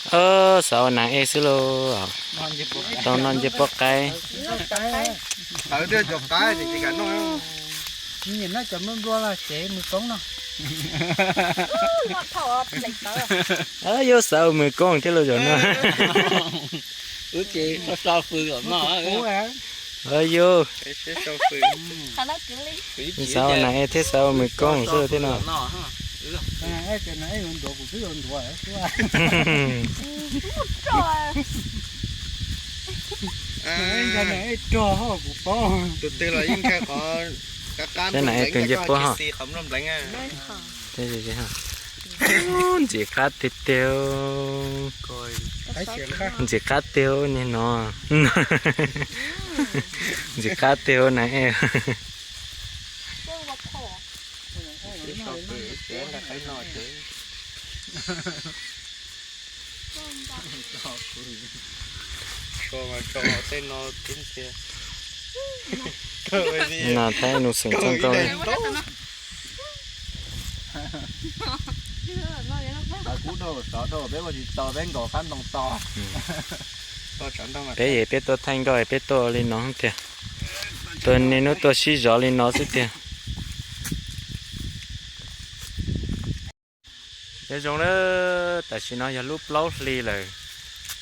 Xav ua nas ej xwb lauj. Tau noj ncej puab qaib. Noj cov qaib, noj cov mws koob no. Yuav xav ua mws koob thiab lauj zaum no. Yuav xav ua nas ej thiab xav ua mws koob xwb thiab no. Tus twg los yeej nkag qhov qab, nas ej tus ncej puab ho. Ntxim qab tiag tiag. Ntxim qab tiag niag no. Ntxim qab tiag nas ej. No thaij nus xeem txog koj. Peb es peb tuaj thaij nkauj es peb tuaj li no tiag. Tuaj niaj hnub tuaj sib zov li no xwb tiag. Nyob zoo na, tam sim no yog lub plaub hli lawm.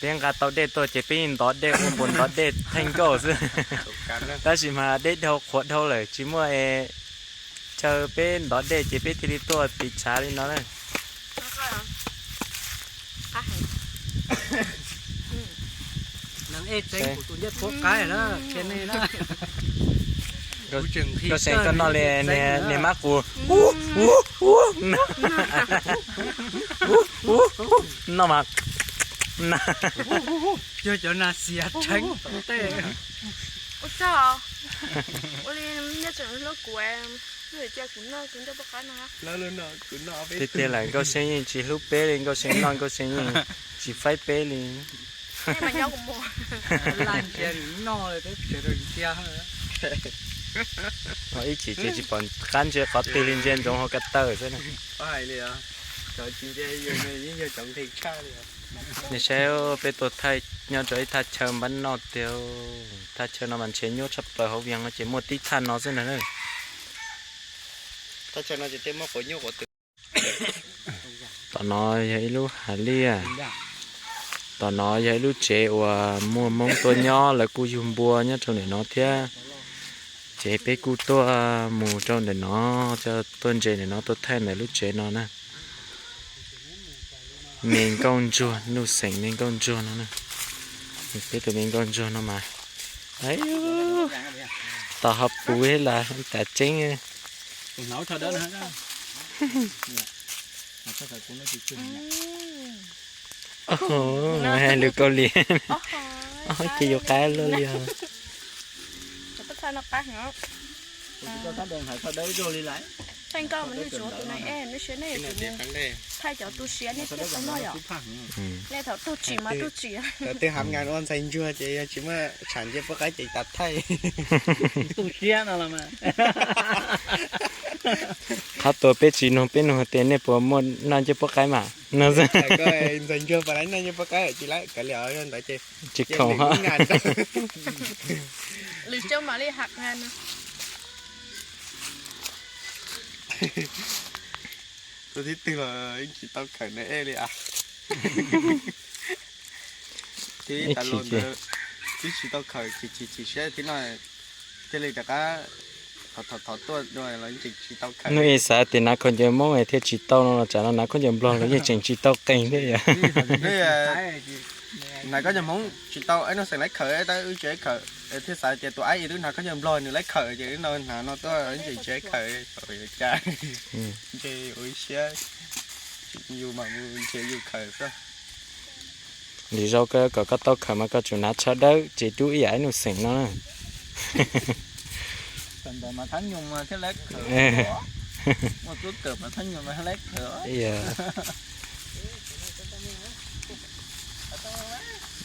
Peb nqa tau dej tuaj ces peb yeej ntov dej ua npuas ntov dej thaij nkauj xwb. Tab sis mas dej dhau qhuav dhau lawm tsis muaj es chaw peb ntov dej ces peb thiaj li tuaj tiv tshav li no na. Koj xeeb koj noj li niag mab qus. Noj mas. Ua tsaug, ua li nej tseem hlub kuv, cia kuv noj kuv ncej puab qaib no. Tiag tiag lawm, Nkauj Seeb yeej tsis hlub peb li, Nkauj Seeb noj Nkauj Seeb yeej tsis faib peb li. Ib chim ces tsis pom qab ntsia qhov twg li, ntsia ntsoov hauv ko taw xwb. Nej saib peb tuaj thaij nyob rau ib thaj chaw npab noj tiag. Thaj chaw no mas ntshe nyuaj tshaj plaws, hauv Vias no ces muaj tib thaj no xwb ntag na. Tom no yog ib lub hav liaj. Tom no yog ib lub tsev uas muaj Hmoob tuaj nyob, lawv kuj yug npua nyob rau ntawm no thiab. Ces peb kuj tuaj mus rau ntawm no, tuaj ntses ntawm no, tuaj thaij ntawm lub tsev no na. Me nkauj ntsuag, Nuj Xeem me nkauj ntsuag no na. Peb tus me nkauj ntsuag no mas, tos ho puv las tas tseeb. Hais lus Kaus Lim, ces yus qab luaj li os. Thaij nkauj mas nej tsuav tus no es nej siab nej yuav tsum thaij cov tu siab nej thiaj tau noj yom. Nej thaum tug tsim mas tug tsim. Thaum twg hav nkas ua ntxhais ntsuag ces yog tsis muaj tshav ncej puab qaib ces tas thaij. Tu siab no los mas. Qhov tuaj peb tsis nug, peb nug tias nej puas muaj noj ncej puab qaib mas no. Ntxhais ntsuag puas laib noj ncej puab qaib, tsis laib, kav liam ntawd ces tsis khoom. Lwm zaug mam li hav nkas no. Tus thib twg los yeej tsis tau khawm nas ej li as. Tib tas los ntawd twb tsis tau khawm, chim chim chim siab thiab no, thiaj li rov qab thov thov tuaj dua los yeej tsis tau khawm. Nuj Ej xav tias hnav khaub ncaws Hmoob thiaj tsis tau no los tsam no hnav khaub ncaws Nplog los yeej tseem tsis tau qees thiab yom. Hnav khaub ncaws Hmoob tsis tau, Nuj Xeem laib khawm tab wb tsis laib khawm, thiaj xav tias tus aib twb hnav khaub ncaws Nplog nws laib khawm ces no hnav no tuaj yeej tseem tsis laib khawm. Cas ntshe ua siab, yus mam mus nrhiav yus khawm xwb. Lwm zaus kom koj tau khawm mas koj tsum hnav tsho dawb ces dub ib yam Nuj Xeem no na.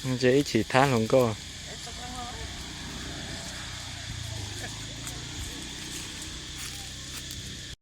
Ntsia ib chim thab hluas nkauj.